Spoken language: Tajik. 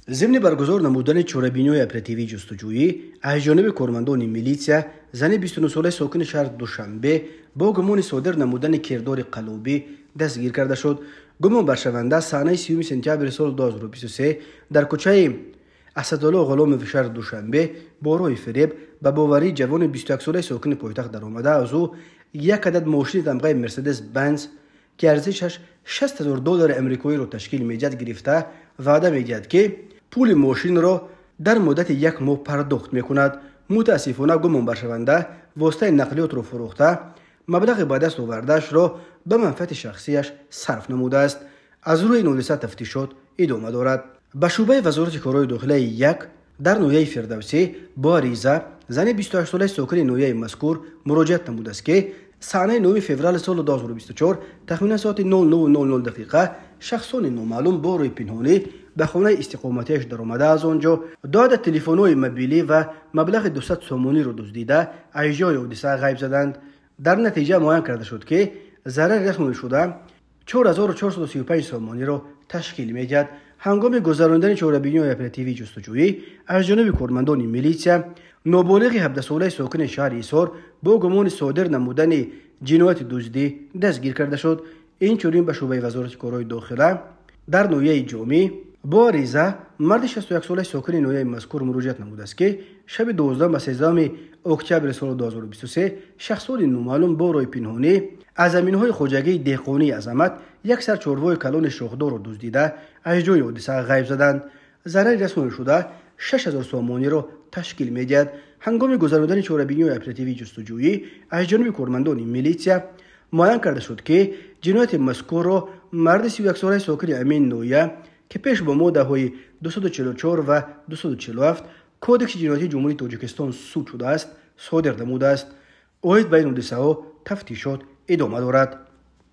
Зимни баргузор намудани чорабиниҳои оперативии ҷустуҷӯӣ аз ҷониби кормандони милитсия, зани 29-солаи сокини шаҳри Душанбе бо гумони содир намудани кирдори қаллобӣ дастгир карда шуд. Гумонбаршаванда санаи 3 сентябри соли 2023 дар кӯчаи Асадулло Ғуломови шаҳри Душанбе бо роҳи фиреб ба боварии ҷавони 21-солаи сокини пойтахт даромада, аз ӯ як адад мошини тамғаи Мерседес Бенз, ки арзишаш 60 000 доллари амрикоиро ташкил медиҳад, гирифта, ваъда медиҳад, ки пули мошинро дар муддати як моҳ пардохт мекунад. Мутаассифона, гумонбаршаванда воситаи нақлиётро фурӯхта, маблағи ба даст овардаашро ба манфиати шахсияш сарф намудааст. Аз рӯи ин ҳодиса тафтишот идома дорад. Ба шӯъбаи Вазорати корҳои дохилаи 1 дар ноҳияи Фирдавсӣ бо ариза зани 28-солаи сокини ноҳияи мазкур муроҷиат намудааст, ки санаи 9 феврали соли 2024 тахминан соати 09:00 дақиқа шахсони номаълум бо рӯи пинҳонӣ ба хонаи истиқоматиаш даромада, аз он ҷо ду адад телефонҳои мобилӣ ва маблағи 200 сомониро дуздида, аз ҷои ҳодиса ғайб заданд. Дар натиҷа муайян карда шуд, ки зарари расонидашуда 4435 сомониро ташкил медиҳад. Ҳангоми гузаронидани чорабиниҳои оперативии ҷустуҷӯӣ аз ҷониби кормандони милитсия, ноболиғи 17-солаи сокини шаҳри Ҳисор бо гумони содир намудани ҷинояти дуздӣ дастгир карда шуд. Инчунин ба шӯъбаи Вазорати корҳои дохила дар ноҳияи Ҷомӣ бо ариза марди 61-солаи сокини ноҳияи мазкур муроҷиат намудааст, ки шаби 12 ба 13 октябри соли 2023 шахсони номаълум бо роҳи пинҳонӣ аз заминҳои хоҷагии деҳқонии Азамат як сар чорвои калони шохдорро дуздида, аз ҷои ҳодиса ғайб заданд. Зарари расонидашуда 6000 сомониро ташкил медиҳад. Ҳангоми гузаронидани чорабиниҳои оперативии ҷустуҷӯӣ аз ҷониби кормандони милитсия муайян карда шуд, ки ҷинояти мазкурро марди 31-солаи сокини ҳамин ноҳия, ки пеш бо моддаҳои 244 ва 247 Кодекси ҷиноятии Ҷумҳурии Тоҷикистон суд шудааст, содир намудааст. Оид ба ин ҳодисаҳо тафтишот идома дорад.